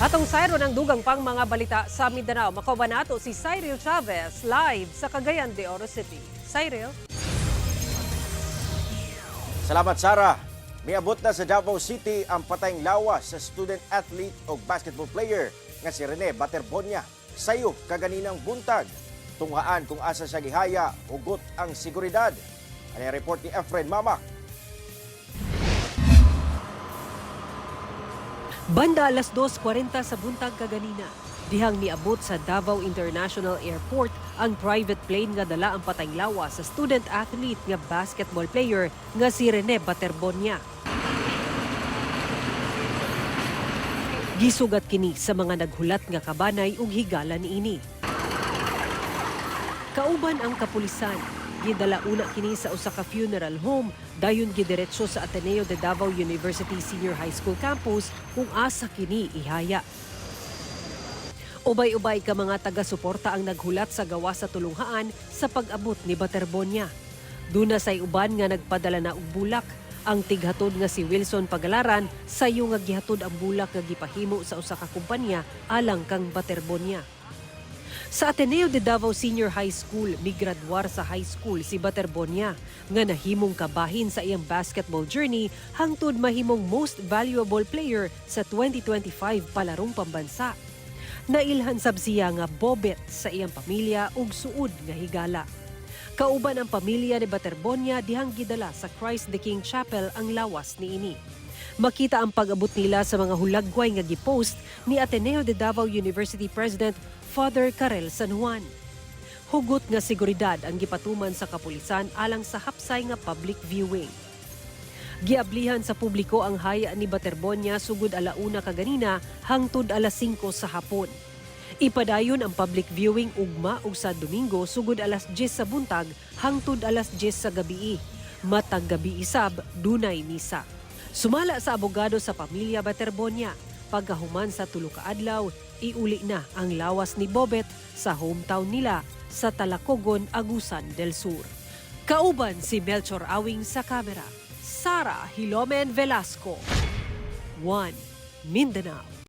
Atong sayron ang dugang pang mga balita sa Mindanao. Makauban nato si Cyril Chavez live sa Cagayan de Oro City. Cyril? Salamat, Sara. Miabot na sa Davao City ang patayng lawas sa student athlete o basketball player nga si Rene Baterbonia. Sayo kaganinang buntag. Tunghaan kung asa siya gihaya, hugot ang seguridad. Ano ang report ni Efren Mamak? Banda alas 2:40 sa buntag kaganina, dihang niabot sa Davao International Airport ang private plane nga dala ang patayng lawas sa student athlete nga basketball player nga si Rene Baterbonia. Gisugat kini sa mga naghulat nga kabanay ug higala niini. Kauban ang kapulisan, gidala una kini sa usa ka funeral home, dayon gidiretso sa Ateneo de Davao University Senior High School campus kung asa kini ihaya. Ubay-ubay ka mga taga-suporta ang naghulat sa gawa sa tulunghaan sa pag-abot ni Baterbonia. Duna say uban nga nagpadala na og bulak. Ang tighatod nga si Wilson Pagalaran sayo nga gihatod ang bulak nga gipahimo sa usa ka kumpanya alang kang Baterbonia. Sa Ateneo de Davao Senior High School, migraduar sa high school si Baterbonia nga nahimong kabahin sa iyang basketball journey hangtod mahimong most valuable player sa 2025 palarong pambansa. Nailhan sab siya nga bobet sa iyang pamilya ug suod nga higala. Kauban ang pamilya ni Baterbonia dihang gidala sa Christ the King Chapel ang lawas niini. Makita ang pag-abot nila sa mga hulagway nga gipost ni Ateneo de Davao University President Father Karel San Juan. Hugot nga seguridad ang gipatuman sa kapulisan alang sa hapsay nga public viewing. Giablihan sa publiko ang haya ni Baterbonia sugod alauna kaganina hangtod alas 5 sa hapon. Ipadayon ang public viewing ugma ug sa Domingo sugod alas 10 sa buntag hangtod alas 10 sa gabii. Matag gabi isab dunay misa. Sumala sa abogado sa pamilya Baterbonia, pagkahuman sa tulo ka adlaw, iuli na ang lawas ni Bobet sa hometown nila sa Talacogon, Agusan del Sur. Kauban si Melchor Awing sa kamera. Sara Hilomen Velasco. 1. Mindanao.